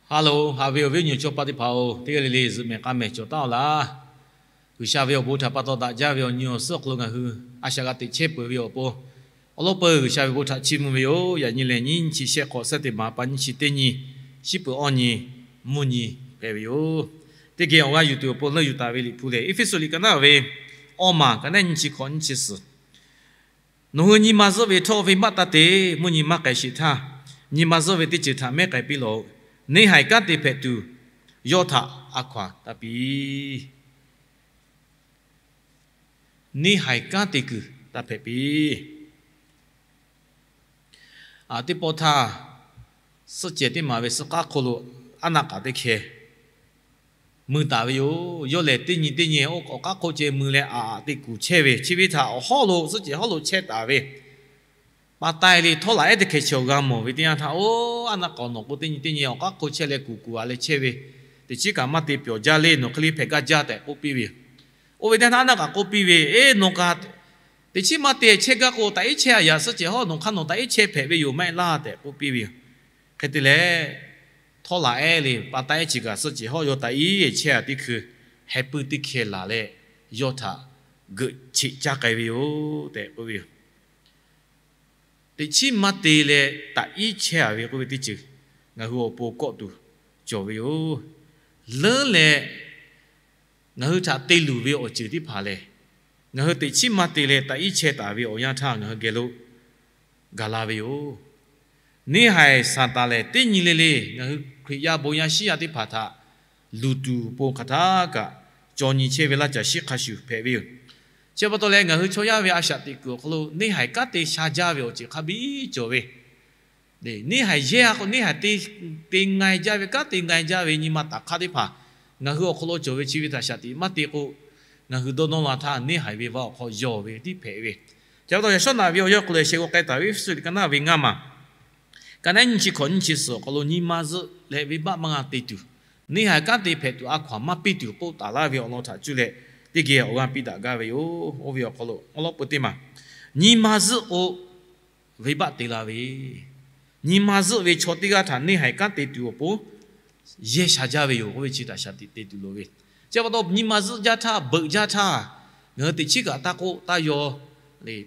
Hello, haꞈ ve awˬ viˉ awˬ nyi chaw paˆ teˇ hpaˍ-oˬ, teˇ g'aˇ le le zuhꞈ mehˍ k'a mehˍ cawˬ taˍ-oˬ laˇ. G'uiˬsha ve awˬ bon htaꞈ pa taw daꞈ jaˇ ve awˬ nyi awˬ suhˉ awˬ hk'aw lo ngaˬ hui a shaꞈ g'a teꞈ chehˇ peuˬ ve awˬ pon, awˬ lawn peuˬ G'uiˬsha ve bon htaꞈ chiˇ mvuh ve yoˬ. Yaꞈ nyi lehˬ nyiˇ chi shehˆ hk'awꞈ, suhˉ teˇ maˍ pa nyiˇ chi teˇ nyi, shiˉ peuˬ awˇ nyi, mvuhˇ nyi hpehꞈ ve yoˬ. Teˇ geh awˬ g'aˇ yuˬ tuˬ awˬ pon leuˆ yuˬ taˍ ve Liꞈ hpu lehˬ, Eˇfeˇsuꞈ liꞈ ka naˉ ve awˇ maˬ ka naˉ nyiˇ chi hk'awꞈ nyiˇ chi suhˍ, Nawˬ hui nyi ma zuhˆ ve htawˇ venˇbaˆ taˇ te. Mvuhˇ nyi maˇ k'ai sheˍ htaˇ, nyi ma zuhˆ ve teˇ ceuˬ htaꞈ mehˉ k'ai piˇ lawˬ-oꞈ. Neˇ haiˬ kanˉ te hpehꞈ tuˬ, yawˇ htaꞈ a hkaw-anˬ taˇ piˇ. Neˇ haiˬ kanˉ te kuiˬ taˇ hpehꞈ piˇ. Teˇ pawˆ htaˇ, suhˆ cehˬ teˇ maˍ ve suhˆ k'aˉ hk'oˆ lo aˉ naˆ k'aꞈ teˇ hkeh mui taˍ ve yoˬ. Yawˇ lehˬ teˇ nyi teˇ nyi oˇ awˬ k'aˉ hk'oˆ ceh mui leh aꞈ aꞈ te kuˬ chehˇ ve, chi ve htaꞈ awˬ hawˉ lo suhˆ cehˬ hawˉ lo chehˇ taˍ ve pa taiˇ le htawˇ laꞈ ehˉ teˇ hkeh chi awˬ g'a mawˬ ve teˇ yanˇ htaˇ, oˇ aˉ naˆ k'aꞈ nawˬ k'o teˇ nyi teˇ nyi awˬ k'aˉ hk'oˆ chehˇ leh kuˬ kuˬ aꞈ leh chehˇ ve, teꞈ chiˉ kaꞈ maˇ te pyawˬ jaˇ le, nawˬ hk'e le hpehꞈ gaˇ jaˇ tehꞈ k'oˆ piˇ ve yoˬ. Oˇ ve teˇ htaˇ aˉ naˆ k'aꞈ k'oˆ piˇ ve, Eˇ, nawˬ kaꞈ teꞈ chiˉ maˇ te chehˇ gaˇ k'o, taꞈ iˉ chehˇ a yaꞈ, suhˆ cehˬ hawˉ nawˬ hk'aˇ nawˬ taꞈ iˉ chehˇ hpehꞈ ve yoˬ maˇ heˆ laˇ tehꞈ k'oˆ piˇ ve yoˬ. Hk'e te leh, htawˇ laꞈ ehˉ le pa taiˇ chi kaꞈ suhˆ cehˬ hawˉ yawˇ taꞈ iˉ chehˇ a teˇ hkui, heh puiˇ teˇ hkeh laˬ leh, yawˇ htaꞈ geuꞈ cheꞈ caˇ k'ai ve yoˬ tehꞈ k'oˆ ve yoˬ. Teꞈ chiˉ maˇ te leh taꞈ iˉ chehˇ a ve k'oˆ ve teˇ ceuˬ ngaˬ hui awˬ pon kawˆ tuˬ cawˬ ve yoˬ. Leuˉ leh ngaˬ hui htaꞈ te luˬ ve awˬ ceuˬ teˇ hpaˍ lehˬ, ngaˬ hui teꞈ chiˉ maˇ te leh taꞈ iˉ chehˇ taˍ ve awˬ yanˇ htaˇ ngaˬ hui geh lo gaˬ la ve yoˬ. Neˇ haiˬ Saˍtanˍ lehˬ, teˇ nyi le le ngaˬ hui Hkriꞈ yaˇ bon yaˇ shiˉ yaˇ teˇ hpaˍ htaꞈ luˬ tuˬ awˬ pon hk'aˬ htaˇ kaꞈ caw nyi chehˇ ve laˇ caˬ shiˉ hk'a shuˍ hpehꞈ ve yoˬ. Chi pa taw leh, ngaˬ hui chaw yaˇ ve a shaꞈ teꞈ kuiˬ awˬ hk'aw lo neˇ haiˬ kanˉ te sha jaˇ ve awˬ ceuˬ hk'a biˇ cawˬ ve, neˇ haiˬ yehˇ a k'o, neˇ haiˬ te ngaˬ jaˇ ve, kanˉ te ngaˬ jaˇ ve nyi ma taˍ hk'aˇ teˇ hpaˍ ngaˬ hui awˬ hk'aw lo cawˬ ve, chi ve htaꞈ shaꞈ teꞈ maˇ te k'o, ngaˬ hui dawˇ nawˇ la htaˇ neˇ haiˬ ve vaˇ awˬ hk'aw yawˬ ve tiˉ hpehꞈ ve. Chi pa taw, yaꞈ shawˉ naꞈ ve awˬ yanˇ hk'aw lo sheh g'aw k'ai taˍ ve Eˇfeˇsuꞈ liꞈ ka naˉ ve ngaˇ maˬ ka naˉ nyiˇ chi hkawꞈ nyiˇ chi suhˍ awˬ hk'aw lo, nyi ma zuhˆ leh venˇbaˆ maˇ g'a te tuˬ, neˇ haiˬ kanˉ te hpehꞈ tuˬ a hkaw-anˬ maˇ piˇ tuˬ k'oˆ taˍ laˇ ve awˬ lawn htaꞈ cuˇ leh, teˇ geh awˬ g'aˇ piˇ daꞈ gaˇ ve yoˬ. Oˇ ve awˬ hk'aw lo awˉ lawˉ peu teˇ maˬ, nyi ma zuhˆ k'o, venˇbaˆ te la ve, nyi ma zuhˆ ve chaw teˇ g'aˇ htaꞈ neˇ haiˬ kanˉ te tuˬ awˬ pon yehˇ sha jaˇ ve yoˬ k'oˆ ve chi htaꞈ shaˍ tiꞈ te tuˬ loˍ ve. Chi pa taw, nyi ma zuhˆ jaˇ htaˇ, beuꞈ jaˇ htaˇ, ngaˬ hui teꞈ chiˉ kaꞈ taˇ k'oˆ taˇ yaw,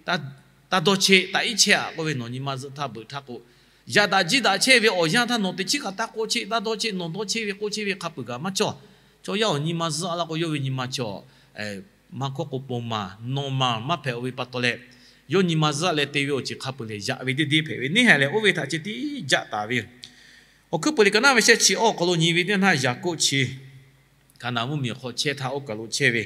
taˇ dawˇ cheˆ, taꞈ iˉ chehˇ a k'oˆ ve, nawˬ nyi ma zuhˆ htaˇ beuꞈ htaˇ k'o, yaꞈ daꞈ jiˇ daꞈ chehˇ ve awˬ yanˇ htaˇ nawˬ teꞈ chiˉ kaꞈ taˇ k'oˆ cheˆ, taˇ dawˇ cheˆ, nawˬ dawˇ cheˆ ve k'oˆ cheˆ ve hk'a peuˬ kaꞈ maˇ cawˬ. Chaw yaˇ awˬ nyi ma zuhˆ a laˇ k'o, yawˇ ve nyi ma cawˬ maˇ hkawˇ k'o, pon maˬ naw maˬ maˇ hpehꞈ-oˬ ve pa taw leh, yawˇ nyi ma zuhˆ leh te ve awˬ ceuˬ hk'a peuˬ lehˬ, yaꞈ ve teˇ deˇ hpehꞈ ve, neˇ haiˬ lehˬ oˇ ve htaꞈ ceh tiˉ jaˆ taˍ ve yoˬ. Awˬ hkuiˉ peuˬ liꞈ ka naˉ ve shehˆ chi awˇ awˬ hk'aw lo nyi ve teˇ htaˇ, Yaˍkoˆ chi Hkaˍnanˍ mvuhˇmiˬ awˬ hk'aw chehˇ htaˇ oˇ kaˬ lo chehˇ ve,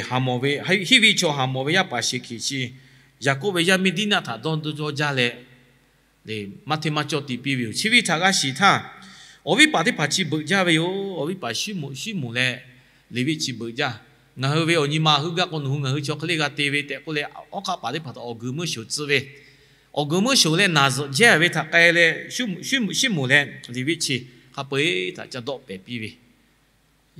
Haˍmawˍ ve, Hiˇviˆ chaw Haˍmawˍ ve yaˇ paˍ Sheˍhkeˍ chi Yaˍkoˆ ve yaˇ miˇ Diˇnaˆ htaꞈ dawˇ dawˇ jaˇ leh, maˇ hteˇ maˇ cawˇ te piˇ ve yoˬ. Chi ve htaꞈ g'a shiˍ htaˇ, awˬ viˉ paˍ teˇ hpaˍ chi beuꞈ jaˇ ve yoˬ. Awˬ viˉ paˍ Shiˉmonˍ, Shiˉmonˍ leh Leˍviˆ chi beuꞈ jaˇ. Ngaˬ hui ve awˬ nyi ma heuˆ gaˇ k'o, nawˬ hui ngaˬ hui chaw hk'e le g'a te ve tehꞈ k'oˆ leh, awˉ hk'aˆ paˍ teˇ hpaˍ htaꞈ awˬ guiˬ meuˇ shoˍ tcuh ve, awˬ guiˬ meuˇ shoˍ leh naˬ zuhꞈ jehˇ ve htaꞈ k'ai leh, Shiˉmonˍ leh Leˍviˆ chi hk'a peu-eˬ htaꞈ ca dawˆ pehˍ piˇ ve,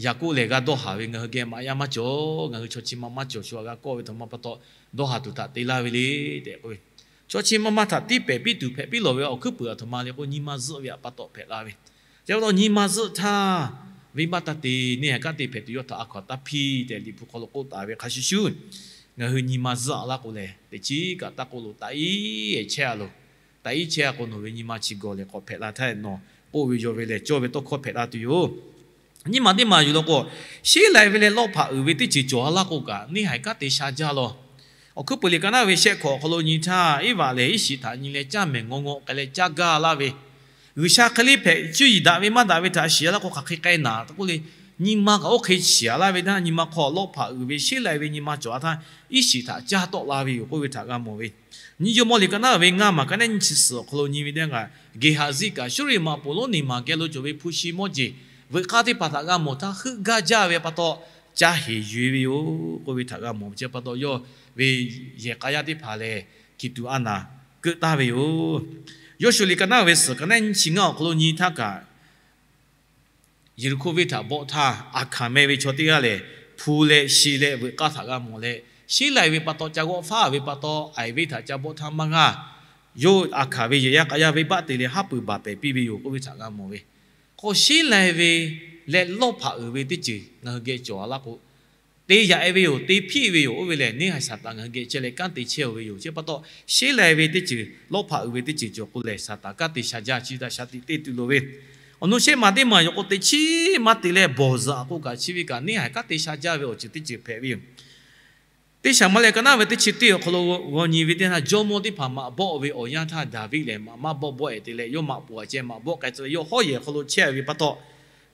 Yaˍkoˆ lehˬ g'a dawˇ haˍ ve, ngaˬ hui geh maꞈ yaˇ maˇ cawˬ, ngaˬ hui chaw chi ma maˇ cawˬ sho a g'a kawˆ ve htaꞈ ma pa taw, dawˇ haˍ tuˬ htaꞈ te laˇ ve le tehꞈ k'oˆ ve, chaw chi ma ma htaꞈ tiˇ pehˍ piˇ tuˬ hpehꞈ piˇ lawˬ ve awˬ hkuiˉ peuˬ aˬ htoꞈ ma le k'o, nyi ma zuhˆ ve htaꞈ pa taw hpehꞈ la ve. Chi pa taw, nyi ma zuhˆ htaˇ venˇbaˆ taˇ te, neˇ haiˬ kanˉ te hpehꞈ tuˬ yawˇ htaꞈ a hkaw-anˬ taˇ piˇ tehꞈ Liꞈ hpu hk'aw lo k'oˆ taˍ ve hk'a shuˍ shuˍ, ngaˬ hui nyi ma zuhˆ a laˇ k'o lehˬ, teꞈ chiˉ kaꞈ taˇ k'oˆ loˬ, taꞈ iˉ chehˇ a loˬ. Taꞈ iˉ chehˇ a k'o, nawˬ ve nyi ma chi gawˬ leh k'awꞈ hpehꞈ la htaˇ, nawˬ k'oˆ ve yaw ve lehˬ, cawˇ ve tawˇ hkawˇ hpehꞈ la tuˬ yoˬ. Nyiˇ maˬ teˇ maˬ yuˬ law k'o, sheˉ lai ve leh lawˇ hpaꞈ uiˍ ve teˇ ceuˬ cawˬ a laˇ k'o kaꞈ, neˇ haiˬ kanˉ te sha jaˇ law. Awˬ hkuiˉ peuˬ liꞈ ka naˉ ve shehˆ hkawꞈ awˬ hk'aw lo nyi htaˇ, Eˇvaꞈ lehˬ iˉ shiˍ htaꞈ nyi leh caˇ mehˍ ngaw ngaw k'ai leh caˇ gaˇ laˇ ve, G'uiˬsha hk'e le hpehꞈ cuˇ yiˍ daꞈ ve maˇ daꞈ ve htaꞈ shiˍ a laˇ k'o, hk'aˬ hk'e k'ai naˍ tehꞈ k'oˆ le, nyi ma kaꞈ oˇ hk'e shiˍ a laˇ ve htaˇ, nyi ma hk'aw lawˇ hpaꞈ uiˍ ve sheˉ lai ve nyi ma cawˬ a htaˇ, iˉ shiˍ htaꞈ caˇ tawˆ la ve yoˬ k'oˆ ve htaꞈ g'a mawˬ ve. Nyi jawˇmawˇ liꞈ ka naˉ ve ngaˇ maˬ ka naˉ nyiˇ chi suhˍ awˬ hk'aw lo nyi ve teˇ g'aˇ, Geˍhaˍziˆ kaꞈ Suˇriˆ maꞈ poˍ lonˉ neˍ maˬ geh lo cawˬ ve hpu shi mawˇ jeˬ veuꞈ k'aˇ teˇ hpaˍ htaꞈ g'a mawˬ htaˇ, heuˆ gaˇ jaˇ ve pa taw, ca heˍ yuˬ-e ve yoˬ k'oˆ ve htaꞈ g'a mawˬ ve. Chi pa taw, yawˇ ve yehˬ k'a yaˇ teˇ hpaˍ lehˬ, hkiˬ tuꞈ a naˍ keuˆ taˍ ve yoˬ. Yawˇshuˍ liꞈ ka naˉ ve suhˍ ka naˉ nyiˇ chi ngaˇ awˬ hk'aw lo nyi htaˇ kaꞈ, Yeˍriˆhkoˇ venˇ htaꞈ bawˆ htaˇ, Aˍhkaˍ meh ve chaw teˇ g'aˇ lehˬ, hpu leh shi leh veuꞈ k'aˇ htaꞈ g'a mawˬ leh, sheˉ lai ve pa taw ca g'awˆ faˉ ve pa taw, Aiˍ venˇ htaꞈ ca bawˆ htaˇ maˇ g'aˇ, yawˇ Aˍhkaˍ ve yehˬ yaˇ k'a yaˇ venˇbaˆ te leh haˉ pui baˬ pehˍ piˇ ve yoˬ k'oˆ ve htaꞈ g'a mawˬ ve. k'o sheˉ lai ve leh lawˇ hpaꞈ uiˍ ve teˇ ceuˬ ngaˬ hui geh cawˬ a laˇ k'o, te yaꞈ e ve yoˬ, te hpiˆ ve yoˬ. Oˇ ve lehˬ, neˇ haiˬ Saˍtanˍ ngaˬ hui geh chehˇ leh kanˉ te chehˇ-oˬ ve yoˬ. Chi pa taw, sheˉ lai ve teˇ ceuˬ, lawˇ hpaꞈ uiˍ ve teˇ ceuˬ cawˬ k'o lehˬ, Saˍtanˍ kanˉ te sha jaˇ, chi htaꞈ shaˍ tiꞈ te tuˬ loˍ ve. Awˬ nu shehˆ ma teˇ maˬ yoˬ k'o, teˇ chiˉ maˇ te leh bawˬ zuhꞈ k'oˆ kaꞈ, chi ve kaꞈ neˇ haiˬ kanˉ te sha jaˇ ve awˬ ceuˬ teˇ ceuˬ hpehꞈ ve yoˬ. Teˇ Saˍmo leh ka naˉ ve teˇ chi teˇ awˬ hk'aw lo g'aw nyi ve teˇ htaˇ, jawˇmawˇ teˇ hpaˍ maꞈ bawˆ ve awˬ yanˇ htaˇ, Daˍviˆ lehˬ maꞈ maˇ bawˆ bawˆ-e te leh, yawˇ maꞈ poˍ a ceh maꞈ bawˆ k'ai tcuh leh, yawˇ hawˉ yehˬ hk'aw lo chehˇ ve pa taw,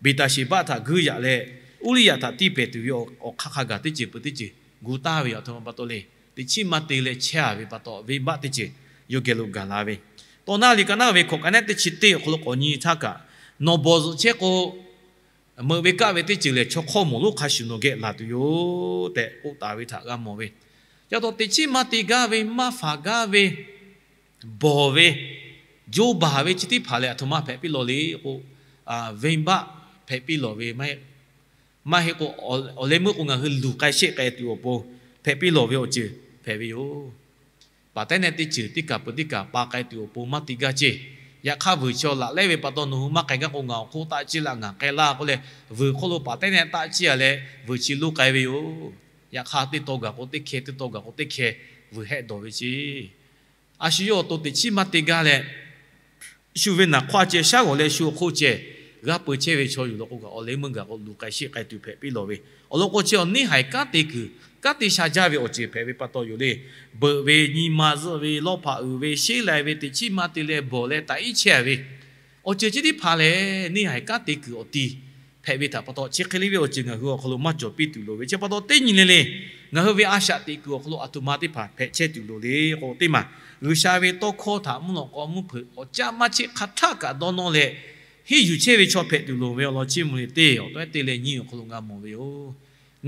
Beˍtaˍsheˍbaˆ htaꞈ guiˇ yaꞈ leh, Uˇriˇyaꞈ htaꞈ tiˇ pehˍ tuˬ ve awˬ hk'aˇ hk'a gaˬ teˇ ceuˬ peuˬ teˇ ceuˬ gu taˍ ve yoˬ. Aˬ htoꞈ ma pa taw le, teˇ chiˉ maˇ te leh chehˇ ve pa taw, venˇbaˆ teˇ ceuˬ yawˇ geh lo gaˬ la ve. Tawˇ naˆ liꞈ ka naˉ ve hkawꞈ ka nehˉ teˇ chi teˇ awˬ hk'aw lo k'awꞈ nyi htaˇ kaꞈ, nawˬ bawˬ zuhꞈ chehˇ k'o, meuꞈ ve kaˆ ve teˇ ceuˬ lehˬ, chaw hk'awˇ mawˬ lonˉ hk'a shuˍ nawˬ geh laˬ tuˬ yoˬ tehꞈ k'oˆ taˍ ve htaꞈ g'a mawˬ ve. Ca taw teˇ chiˉ maˇ te gaˇ ve, maˇ faˍ gaˇ ve, bawˬ ve, jo baˬ ve chi teˇ hpaˍ lehˬ, aˬ htoꞈ ma hpehꞈ piˇ lawˬ le k'o, venˇbaˆ hpehꞈ piˇ lawˬ ve, maˇ heˆ k'o, awˬ leh meuˇ k'o ngaˬ hui luˬ k'ai sheˆ k'ai tuˬ awˬ pon hpehꞈ piˇ lawˬ ve awˬ ceuˬ hpehꞈ ve yoˬ. Paˍ tehˉ nehˆ teˇ ceuˬ teˇ kaˬ peuˬ teˇ kaˬ pa k'ai tuˬ awˬ pon maˇ te gaˇ ceˇ. Yaꞈ hk'aˇ, vuiˬ chi awˬ laꞈ lehˉ ve pa taw, nawˬ hui maˇ k'ai gaˇ k'o, ngaˬ awˬ hk'oˆ taˆ ciˇ laꞈ ngaˬ k'ai laˇ k'oˆ leh, vuiˬ hk'oˆ lo paˍ tehˉ nehˆ taˆ ciˇ a leh vuiˬ chi lonˉ k'ai ve yoˬ. Yaꞈ hk'aˇ, teˇ taw gaˬ k'o teˇ hkeh, teˇ taw gaˬ k'o teˇ hkeh, vuiˬ hehˆ dawˬ ve ceˇ. A shu yawˇ awˬ to teˇ chiˉ maˇ te gaˇ leh, shu ve naˬ hk'aw a ceh shaˉ g'awˬ leh shu awˬ hk'oˆ ceh g'a peu chehˇ ve chaw yoˬ law k'o kaꞈ, awˬ leh meuˇ gaˬ k'o luˬ k'ai sheˆ k'ai tuˬ hpehꞈ piˇ lawˬ ve. Awˬ lawn k'o, chi awˬ neˇ haiˬ kanˉ te kuiˬ, kanˉ te sha jaˇ ve awˬ ceuˬ hpehꞈ ve pa taw yoˬ le. Beuꞈ ve, nyi ma zuhˆ ve, lawˇ hpaꞈ uiˍ ve, sheˉ lai ve, teˇ chiˉ maˇ te leh bawˬ leh taꞈ iˉ chehˇ ve awˬ ceuˬ chi teˇ hpaˍ lehˬ, neˇ haiˬ kanˉ te kuiˬ awˬ ti hpehꞈ ve htaꞈ pa taw, chi hk'e le ve awˬ ceuˬ ngaˬ hui awˬ hk'aw lo maˇ cawˬ piˇ tuˬ loˍ ve. Chi pa taw, teˇ nyi le le ngaˬ hui ve a shaꞈ teꞈ kuiˬ awˬ hk'aw lo aˬ htoꞈ ma teˇ hpaˍ hpehꞈ chehˇ tuˬ loˍ le k'o, teˇ maˬ G'uiˬsha ve tawˇ hkawˇ htaꞈ mvuhˇ lawꞈ k'aw mvuhˇ hpeuꞈ awˬ caˇ maˇ cheˆ hk'aˬ htaˆ kaꞈ dawˇ nawˇ leh, henˇ yuˬ chehˇ ve chaw hpehꞈ tuˬ loˍ ve awˬ lawn chiˇ mvuh le teˇ awˬ tawˉ ehˉ te leh nyi awˬ hk'aw lo g'a mawˬ ve yoˬ.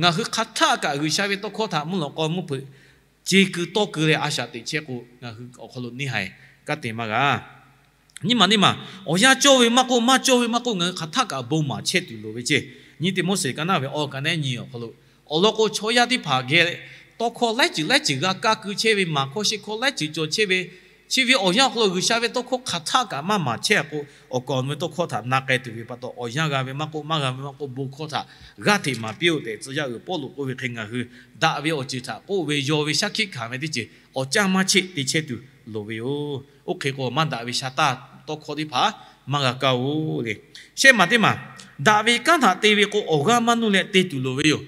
Ngaˬ hui hk'aˬ htaˆ kaꞈ G'uiˬsha ve tawˇ hkawˇ htaꞈ mvuhˇ lawꞈ k'aw mvuhˇ hpeuꞈ ce keu tawˇ keu leh a shaꞈ teꞈ chehˇ k'o, ngaˬ hui awˬ hk'aw lo neˇ haiˬ kanˉ te maˇ g'a. Nyi ma neˇ maˬ, awˬ yanˇ cawˇ ve maˇ k'oˆ, maˇ cawˇ ve maˇ k'oˆ, ngaˬ hui hk'aˬ htaˆ kaꞈ bon maˍ chehˇ tuˬ loˍ ve ceˇ. Nyi Tiˆmoˉseˍ ka naˉ ve awˬ ka nehˉ nyi awˬ hk'aw lo, awˬ lawn k'o, chaw yaˇ teˇ hpaˍ geh tawˇ hkawˇ laiˉ ceuˬ laiˉ ceuˬ g'a kaˇ keu chehˇ ve, maˍ hkawˇ sheˆ hkawˇ laiˉ ceuˬ cawˬ chehˇ ve, chi ve awˬ yanˇ awˬ hk'aw lo G'uiˬsha ve tawˇ hkawˇ hk'aˬ htaˆ kaꞈ maˇ maˍ chehˇ k'o, awˬ kaˍ awˬ nu ve tawˇ hkawˇ htaꞈ na k'ai tuˬ ve pa taw, awˬ yanˇ g'a ve maˇ k'oˆ, maˇ g'a ve maˇ k'oˆ, bon hkawˇ htaꞈ g'aˇ hteꞈ maˍ piˇ-oˆ tehꞈ, tcuh yaˇ uiˍ Pawˇluꞈ k'oˆ ve hk'e, ngaˬ hui daꞈ ve awˬ ceuˬ htaꞈ k'oˆ ve, yaw ve shaˉ hkiˆ hkanˍ ve teˇ ceuˬ awˬ caˇ maˇ cheˆ te chehˇ tuˬ loˍ ve yoˬ. Oˇ hk'e k'o, maˇ daꞈ ve sha taˇ tawˇ hkawˇ teˇ hpaˍ maˇ g'a kaˇ-oˬ le. Shehˆ maˬ teˇ maˬ, daꞈ ve kanˉ htaꞈ te ve k'o, awˬ g'aˇ maˇ nuˇ leh te tuˬ loˍ ve yoˬ.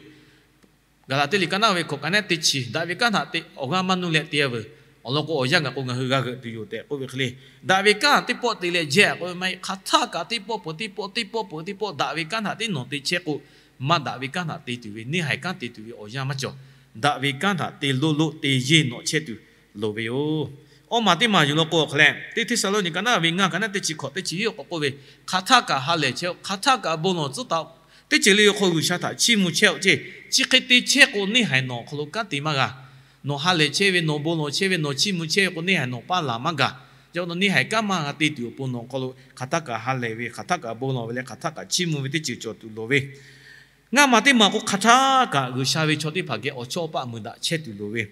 Gaˍlaˍtiˆ liꞈ ka naˉ ve hkawꞈ ka nehˉ teˇ chi, daꞈ ve kanˉ htaꞈ te, awˬ g'aˇ maˇ nuˇ leh te-a veuˬ. Awˬ lawn k'o, awˬ yanˇ gaˬ k'o ngaˬ hui g'a g'euꞈ tuˬ yoˬ tehꞈ k'oˆ ve hk'e le. Daꞈ ve kanˉ teˇ pawˆ te leh jehˇ k'oˆ ve maˇ heˆ. Hk'aˬ htaˆ kaꞈ teˇ pawˆ peuˬ teˇ pawˆ, teˇ pawˆ peuˬ teˇ pawˆ daꞈ ve kanˉ htaꞈ teˇ nawˬ te chehˇ k'o, maˇ daꞈ ve kanˉ htaꞈ te tuˬ ve, neˇ haiˬ kanˉ te tuˬ ve awˬ yanˇ maˇ cawˬ. Daꞈ ve kanˉ htaꞈ te loˆ loˆ te yeˇ nawꞈ chehˇ tuˬ loˍ ve yoˬ. Awˇ maˬ teˇ maˬ yuˬ law k'o, awˬ hk'a leh teˇ Hteˇsaˍlawˇniˆ ka naˉ ve ngaˇ ka nehˉ teˇ chi hkawꞈ teˇ chi hiˉ awˬ k'awꞈ k'oˆ ve, hk'aˬ htaˆ kaꞈ ha lehˬ chehˇ-oˆ. Hk'aˬ htaˆ kaꞈ bon lawˬ tcuhˉ taˍ-oˆ. Teˇ ceuˬ le awˬ hk'aw G'uiˬsha htaꞈ chiˇ mvuh chehˇ-oˆ ceˇ. Chi hk'e te chehˇ k'o, neˇ haiˬ nawˬ awˬ hk'aw lo kanˉ te maˇ g'a. Nawˬ ha lehˬ chehˇ ve, nawˬ bon lawˬ chehˇ ve, nawˬ chiˇ mvuh chehˇ ve k'o, neˇ haiˬ nawˬ paˇ laˬ maˇ gaˬ. Chi pa taw neˇ haiˬ kanˉ maˇ g'a te tuˬ awˬ pon nawˬ awˬ hk'aw lo hk'aˬ htaˆ kaꞈ ha lehˬ ve, hk'aˬ htaˆ kaꞈ bon lawˬ ve leh hk'aˬ htaˆ kaꞈ chiˇ mvuh ve teˇ ceuˬ cawˬ tuˬ loˍ ve. Ngaˇ maˬ teˇ maˬ k'o, hk'aˬ htaˆ kaꞈ G'uiˬsha ve chaw teˇ hpaˍ geh awˬ chawˇ paˆ muiˬ daꞈ chehˇ tuˬ loˍ ve.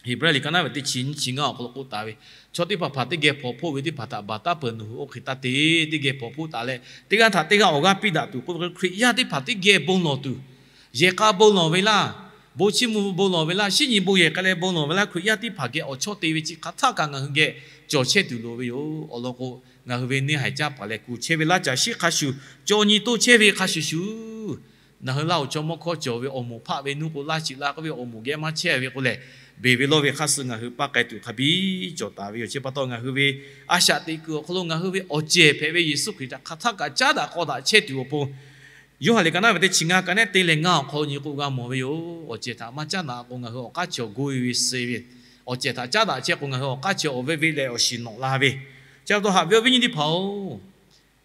Heˍbrehˇ liꞈ ka naˉ ve teˇ chi nyiˇ chi ngaˇ awˬ hk'aw lo k'oˆ taˍ ve, chaw teˇ hpaˍ hpaˍ teˇ geh hpawnˬ hpoˆ ve teˇ hpaˍ htaꞈ baˬ taˉ peuˬ nawˬ hui oˇ hk'e taˇ te. Teˇ geh hpawnˬ hpoˆ taˍ leh, teˇ g'aˇ htaꞈ teˇ g'aˇ awˬ g'aˇ piˇ daꞈ tuˬ k'oˆ ve, Hkriꞈ yaˇ teˇ hpaˍ teˇ geh bon lawˬ tuˬ, yehˬ k'a bon lawˬ ve laˇ, bon chiˇ mvuh bon lawˬ ve laˇ, shinˉ nyi bon yehˬ k'ai leh bon lawˬ ve laˇ, Hkriꞈ yaˇ teˇ hpaˍ geh awˬ chawˇ te ve chi hk'aˬ htaˆ kaꞈ ngaˬ hui geh cawˬ chehˇ tuˬ loˍ ve yoˬ. Awˬ lawn k'o, ngaˬ hui ve neˇ haiˬ caˇ paˍ leh kuˬ chehˇ ve laˇ caˬ shiˉ hk'a shuˍ, cawˬ nyi toˇ chehˇ ve hk'a shuˍ shuˍ, ngaˬ hui Laˇ huˍ chaw mawˇ hkawˇ cawˬ ve awˬ moˍ hpaˆ ve nuˇ k'o, laˇ shiˍ la k'oˆ ve awˬ moˍ geh maˇ chehˇ ve k'o lehˬ, beˬ ve lawˇ ve hk'aˇ suh ngaˬ hui paˇ k'ai tuˬ hk'a biˇ cawˬ taˍ ve yoˬ. Chi pa taw, ngaˬ hui ve a shaꞈ teꞈ kuiˬ awˬ hk'aw lo ngaˬ hui ve awˬ cehˬ hpehꞈ ve Yeˍsuˆ Hkriꞈ htaꞈ hk'aˬ htaˆ kaꞈ caˉ daꞈ k'aw daꞈ chehˇ tuˬ awˬ pon, Yoˇhanˬ liꞈ ka naˉ ve teˇ chi ngaˇ ka nehˉ teˇ leh ngaˇ awˬ hk'aw lo nyi k'o g'a mawˬ ve yoˬ. Awˬ cehˬ htaꞈ maˇ caˉ daꞈ k'o, ngaˬ hui awˬ k'aˉ chi awˬ go e ve suh ve, awˬ cehˬ htaꞈ caˉ daꞈ chehˇ k'o, ngaˬ hui awˬ k'aˉ chi awˬ ve ve leh awˬ shiˍ nawꞈ la ve. Chi pa taw, haꞈ ve awˬ viˉ nyi teˇ hpaˍ-oˬ,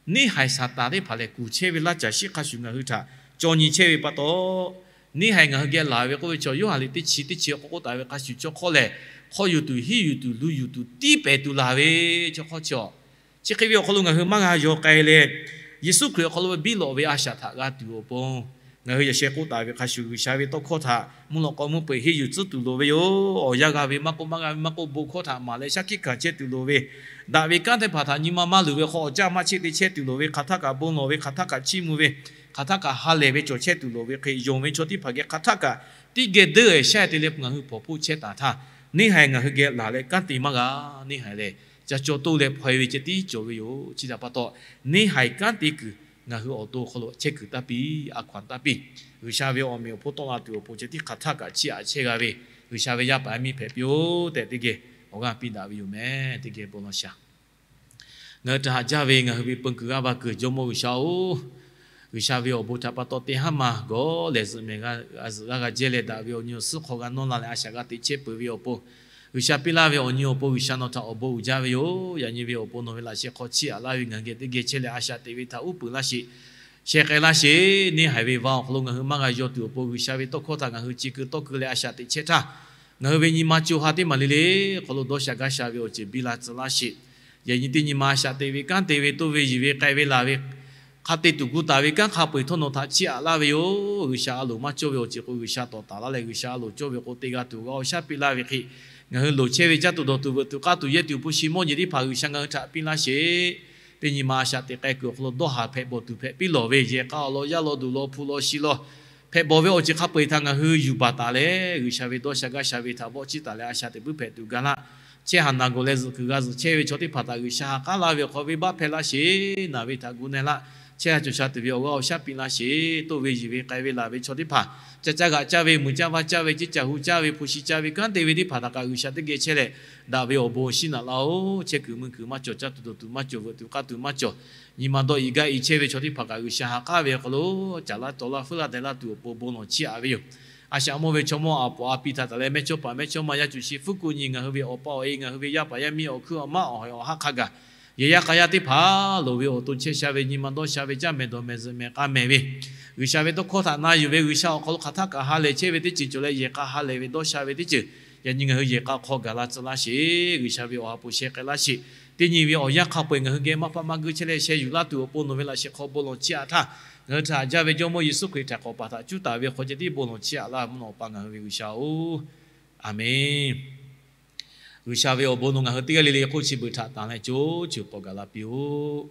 neˇ haiˬ Saˍtanˍ teˇ hpaˍ lehˬ, kuˬ chehˇ ve laˇ caˬ shiˉ hk'a shuˍ ngaˬ hui htaꞈ cawˬ nyi chehˇ ve pa taw, neˇ haiˬ ngaˬ hui geh laˬ ve k'oˆ ve chaw, Yoˇhanˬ liꞈ teˇ chi teˇ chi k'awꞈ k'oˆ taˍ ve hk'a shuˍ, chaw hk'awˇ lehˬ, hk'aw yuˬ tuˬ, hiˉ yuˬ tuˬ, lu yuˬ tuˬ, tiˉ pehˍ tuˬ laˬ ve chaw hk'awˇ chi awˬ, chi hk'e ve awˬ hk'aw lo ngaˬ hui maˇ g'a yaw k'ai leh, Yeˍsuˆ Hkriꞈ awˬ hk'aw lo biˇ lawꞈ ve a shaꞈ htaꞈ g'a tuˬ awˬ pon, Ngaˬ hui yaꞈ sheh k'oˆ taˍ ve hk'a shuˍ, G'uiˬsha ve tawˇ hkawˇ htaꞈ mvuhˇ lawꞈ k'aw mvuhˇ peu-eˬ henˇ yuˬ tcuhˉ tuˬ loˍ ve yoˬ. Awˬ yanˇ g'a ve maˇ k'oˆ, maˇ g'a ve maˇ k'oˆ, bon hkawˇ htaꞈ maˍ leh shaˉ hkiˆ hkanˍ chehˇ tuˬ loˍ ve, daꞈ ve kanˉ teˇ hpaˍ htaꞈ nyi ma maˇ luˬ ve hk'aw awˬ caˇ maˇ cheˆ te chehˇ tuˬ loˍ ve, hk'aˬ htaˇ kaꞈ bon lawˬ ve, hk'aˬ htaˇ kaꞈ chiˇ mvuh ve, hk'aˬ htaˇ kaꞈ ha lehˬ ve cawˬ chehˇ tuˬ loˍ ve hk'e, yonˍ ve chaw teˇ hpaˍ geh hk'aˬ htaˇ kaꞈ teˇ geh deuˇ-ehˍ shaˉ-ehˍ te leh ngaˬ hui hpawnˬ hpoˆ chehˇ taˍ htaˇ, neˇhaiˬ ngaˬ hui geh laˬ leh kanˉ te maˇ g'a. Neˇhaiˬ lehˬ ca caw toˇ leh hpaw-e ve ceh tiˉ cawˬ ve yoˬ. Chi htaꞈ pa taw, neˇhaiˬ kanˉ te kuiˬ ngaˬ hui awˬ to awˬ hk'aw lo chehˇ kuiˬ taˇ piˇ, a hkaw-anˬ taˇ piˇ. G'uiˬsha ve awˬ meꞈ awˬ hponˇ tawˆ la tuˬ awˬ pon ceh tiˉ hk'aˬ htaˇ kaꞈ chiˇ aꞈ chehˇ g'a ve, G'uiˬsha ve yaˇ paˍ yaˇ miˇ hpehꞈ piˇ-oˆ tehꞈ teˇ geh awˬ g'aˇ piˇ daꞈ ve yoˬ meh. Teˇ geh bon lawˬ shaˍ. Ngaˬ hui htaꞈ haꞈ jaˇ ve ngaˬ hui ve peun kuiˬ g'aˇ va kuiˬ Jawˇmawˇ G'uiˬsha-oˬ, G'uiˬsha ve awˬ bon htaꞈ pa taw teˇ haˉ ma gawˬ lehˬ zuhꞈ mehˍ g'a zuhꞈ g'aˇ g'a jehˇ leh daꞈ ve awˬ nyi awˬ suhˉ hk'aw g'a nawˇ la leh a shaꞈ g'a teꞈ chehˇ peuˬ ve awˬ pon, G'uiˬsha piˇ laˇ ve awˬ nyi awˬ pon G'uiˬsha nawˬ htaꞈ awˬ bon uiˍ jaˇ ve yoˬ. Yaꞈ nyi ve awˬ pon nawˬ ve laꞈ sheh hk'aw chiˇ aꞈ laˇ ve ngaˬ hui geh teˇ geh chehˇ leh a shaꞈ teꞈ ve htaꞈ uˉ peunˍ laˇ sheˍ. Sheh k'ai laˇ sheˍ. Neˇhaiˬ ve va awˬ hk'aw lo ngaˬ hui maˇ g'a yaw tuˬ awˬ pon G'uiˬsha ve tawˇ hkawˇ htaꞈ ngaˬ hui ci keu tawˇ keu leh a shaꞈ teꞈ chehˇ htaˇ, ngaˬ hui ve nyi ma co ha teˇ maˬ le le hk'aw lo dawˇ sha gaˇ sha ve awˬ ceuˬ biˇ la tcuh laˇ sheˍ. Yaꞈ nyi teˇ nyi ma a shaꞈ teꞈ ve kanˉ te ve toˇ ve yiˬ ve k'ai ve laˬ ve hk'a te tuˬ gu taˍ ve kanˉ hk'a peu-eˬ htawˇ nawˬ htaꞈ chiˇ aꞈ laˇ ve yoˬ. G'uiˬsha a loˍ maˇ cawˇ ve awˬ ceuˬ k'o G'uiˬsha tawˍ taˍ laˇ leh G'uiˬsha a loˍ cawˇ ve k'o te g'a tuˬ g'a awˬ shaˉ piˇ laˇ ve hk'e, ngaˬ hui loˍ chehˇ ve caˇ tuˬ dawˬ tuˬ veuꞈ tuˬ k'aˇ tuˬ yehˇ tuˬ awˬ pon shi mawˇ nyi teˇ hpaˍ G'uiˬsha ngaˬ hui htaꞈ piˇ laˇ sheˍ. Teˇ nyi ma a shaꞈ teꞈ k'ai kuiˬ awˬ hk'aw lo dawˇ haˍ hpehꞈ bawˬ tuˬ hpehꞈ piˇ lawˬ ve, yehˬ k'a awˬ lawn yaˇ lawn duˬ lawn hpu lawn shi lawn hpehꞈ bawˬ ve awˬ ceuˬ hk'a peu-eˬ htaꞈ ngaˬ hui yuˬ baˬ taˍ leh, G'uiˬsha ve dawˇ sha gaˇ sha ve htaꞈ vawˆ chiˇ taˍ leh a shaꞈ teꞈ puiˉ hpehꞈ tuˬ ga laˇ. Chehˇ haˍ naˬ gawˬ leh zuhꞈ kuiˬ g'a zuhꞈ chehˇ ve chaw teˇ hpaˍ htaꞈ G'uiˬsha ha k'aˉ laˇ ve awˬ hk'aw venˇbaˆ hpehˇ laˇ sheˍ. Naˬ ve htaꞈ gu na laˇ. Chehˇ ha cawˬ sha tuˬ ve awˬ g'aˇ awˬ shaˉ piˇ laˇ sheˍ. Toˇ ve yiˬ ve k'ai ve laˬ ve chaw teˇ hpaˍ ca caˇ g'aꞈ caˇ ve, muiˬ caˇ vaˇ caˇ ve, ceˇ caˬ hu caˇ ve, hpu shi caˇ ve kanˉ te ve teˇ hpaˍ htaꞈ kaꞈ G'uiˬsha teˇ geh chehˇ leh, daꞈ ve awˬ bon awˬ shinˉ naꞈ laˇ-oˬ. Chehˇ kuiˬ mui kuiˬ maˇ cawˬ, caˇ tuˬ dawˬ tuˬ maˇ cawˬ, veuꞈ tuˬ k'aˇ tuˬ maˇ cawˬ, nyi ma dawˇ i gaˇ i chehˇ ve chaw teˇ hpaˍ kaꞈ G'uiˬsha ha k'aˉ ve awˬ hk'aw lo caˍ laˇ taw laˇ fuiˉ laˇ deh laˇ tuˬ awˬ pon bon lawˬ chiˇ aꞈ ve yoˬ. A shaꞈ mawˇ ve chaw mawˇ aˍ poˍ a pi htaꞈ taˍ leh mehˇchawˇpaˍ mehˇchawˇma yaˇ cuˬ shi fuˉ kuˆ nyi ngaˬ hui ve awˬ pa awˬ e, ngaˬ hui ve yaˇ paˍ yaˇ miˇ awˬ hkuiˉ awˬ maˉ awˬ hawehˬ awˬ haˉ hk'a gaˬ, yehˬ yaˇ k'a yaˇ teˇ hpaˍ loˍ ve awˬ to chehˇ sha ve, nyi ma dawˇ sha ve, caˇ mehˍ dawˬ mehˍ zuhꞈ mehˍ k'a mehˍ ve, G'uiˬsha ve tawˇ hkawˇ htaꞈ na yuˬ ve, G'uiˬsha awˬ hk'aw lo hk'aˬ htaˇ kaꞈ ha lehˬ chehˇ ve teˇ ceuˬ cawˬ leh yehˬ k'a ha lehˬ ve dawˇ sha ve teˇ ceuˬ, yaꞈ nyi ngaˬ hui yehˬ k'a hk'aw gaˬ la tcuh laˇ sheˍ. G'uiˬsha ve awˬ ha hpu sheh k'ai laˇ sheˍ. Teˇ nyi ve awˬ yanˇ hk'a peu-eˬ ngaˬ hui geh maˇ paˆ maˇ guˇ chehˇ leh sheh yuˬ laˇ tuˬ awˬ pon nawˬ ve laꞈ sheh hk'aw bon lawˬ chiˇ aꞈ htaˇ, ngaˬ hui htaꞈ haꞈ jaˇ ve Jawˇmawˇ Yeˍsuˆ Hkriꞈ htaꞈ k'awꞈ paˍ htaꞈ cuˇ taˍ ve hk'aw ceh tiˉ bon lawˬ chiˇ aꞈ laˇ mvuhˇ naw pa ngaˬ hui ve G'uiˬsha-oˬ, Aˍmenˇ. G'uiˬsha ve awˬ bon nawˬ ngaˬ hui teˇ g'aˇ le le hk'oˆ chi beuꞈ htaꞈ tanˍ leh co ceuˬ k'awꞈ gaˬ la piˇ-oˆ.